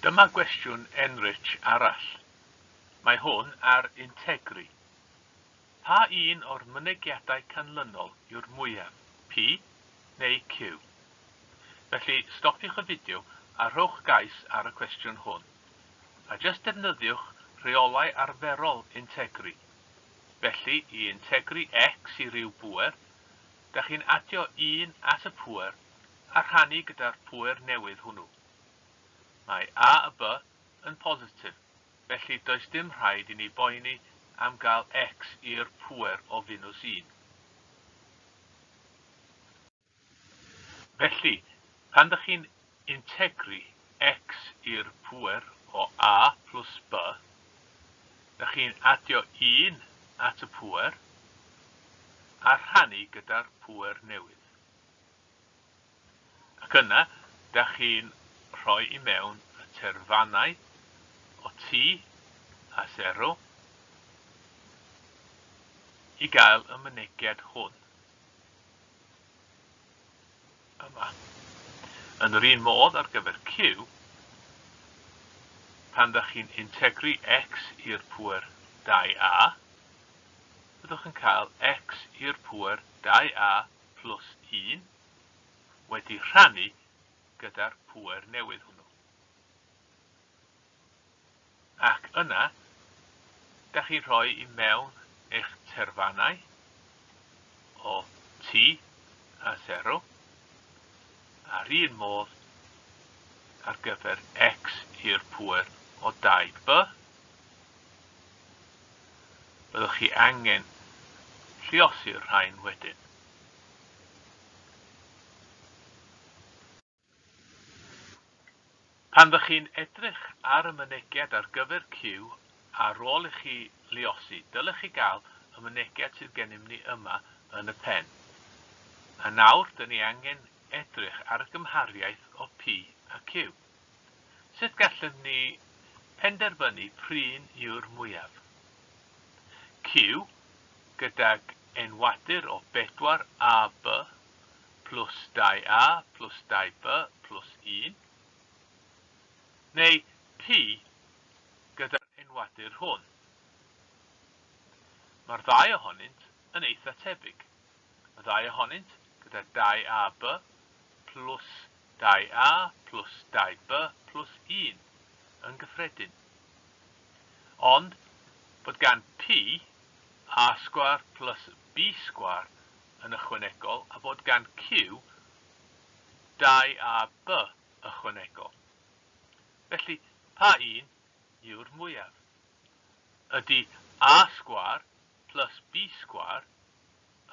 Dyma gwestiwn Enrich arall. Mae hwn ar integri. Pa un o'r mynegiadau canlynol yw'r mwyaf, P neu Q? Felly, stopiwch y fideo a rhowch gais ar y cwestiwn hwn. A jyst defnyddiwch rheolau arferol integri. Felly, i integri x i ryw bŵer, da chi'n adio 1 at y pŵer a rhannu gyda'r pŵer newydd hwnnw. Mae a a b yn positif, felly does dim rhaid i ni boeni am gael x i'r pŵer o finws 1. Felly, pan dych chi'n integru x i'r pŵer o a plus b, dych chi'n adio 1 at y pŵer a rhannu gyda'r pŵer newydd. Ac yna, dych chi'n rhoi i mewn y terfannau o t a 0 i gael y mynegiad hwn. Yma. Yn yr un modd ar gyfer Q, pan ddech chi'n integru x i'r pŵer 2a, byddwch yn cael x i'r pŵer 2a plus 1 wedi rhannu gyda'r pŵer newydd hwnnw. Ac yna, da chi'n rhoi i mewn eich terfannau o T a 0, a'r un modd ar gyfer x i'r pŵer o 2b. Byddwch chi angen lluosi'r rhain wedyn. Pan ddych chi'n edrych ar y mynegiad ar gyfer Q ar ôl i chi luosi, dylech chi gael y mynegiad sydd gennym ni yma yn y pen. A nawr, dyn ni angen edrych ar y gymhariaeth o P a Q. Sut gallwn ni penderfynu p'run yw'r mwyaf? Q gydag enwadur o 4AB plus 2A plus 2B plus 1, neu P gyda'r enwadur hwn. Mae'r ddau ohonynt yn eitha tebyg. Y ddau ohonynt gyda 2AB plus 2A plus 2B plus 1 yn gyffredin. Ond bod gan P A sgwâr plus B sgwâr yn ychwanegol a bod gan Q 2AB ychwanegol. Felly, pa un yw'r mwyaf? Ydy A sgwâr plus B sgwâr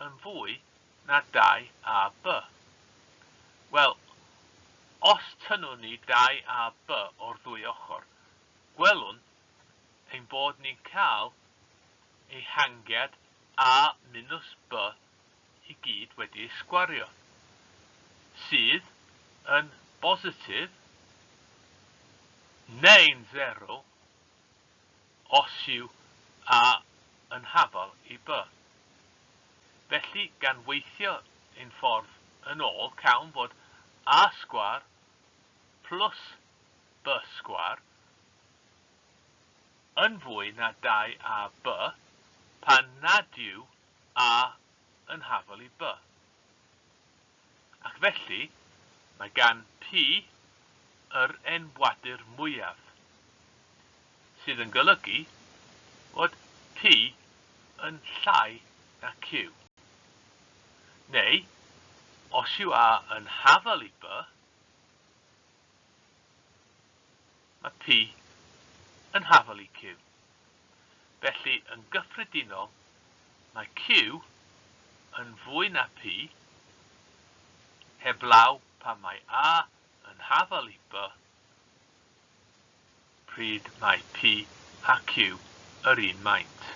yn fwy na 2AB? Wel, os tynnwn ni 2AB o'r ddwy ochr, gwelwn ein bod ni'n cael ehangiad A minus B i gyd wedi ei sgwario, sydd yn bositif neu'n sero os yw A yn hafal i B. Felly, gan weithio ein ffordd yn ôl, cawn fod A sgwâr plus B sgwâr yn fwy na 2AB pan nad yw A yn hafal i B. Ac felly, mae gan P yr enwadur mwyaf, sydd yn golygu fod P yn llai na Q. Neu, os yw A yn hafal i B, mae P yn hafal i Q. Felly, yn gyffredinol, mae Q yn fwy na P, heblaw pan mae A yn hafal i B, pryd mae P a Q yr un maint.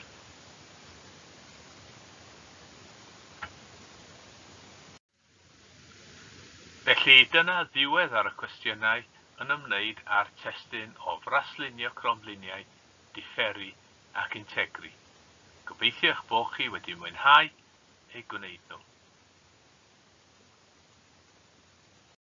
Felly, dyna ddiwedd ar y cwestiynau yn ymwneud â'r testun o fraslunio cromliniau, diferu ac integru. Gobeithio eich bod chi wedi mwynhau eu gwneud nhw.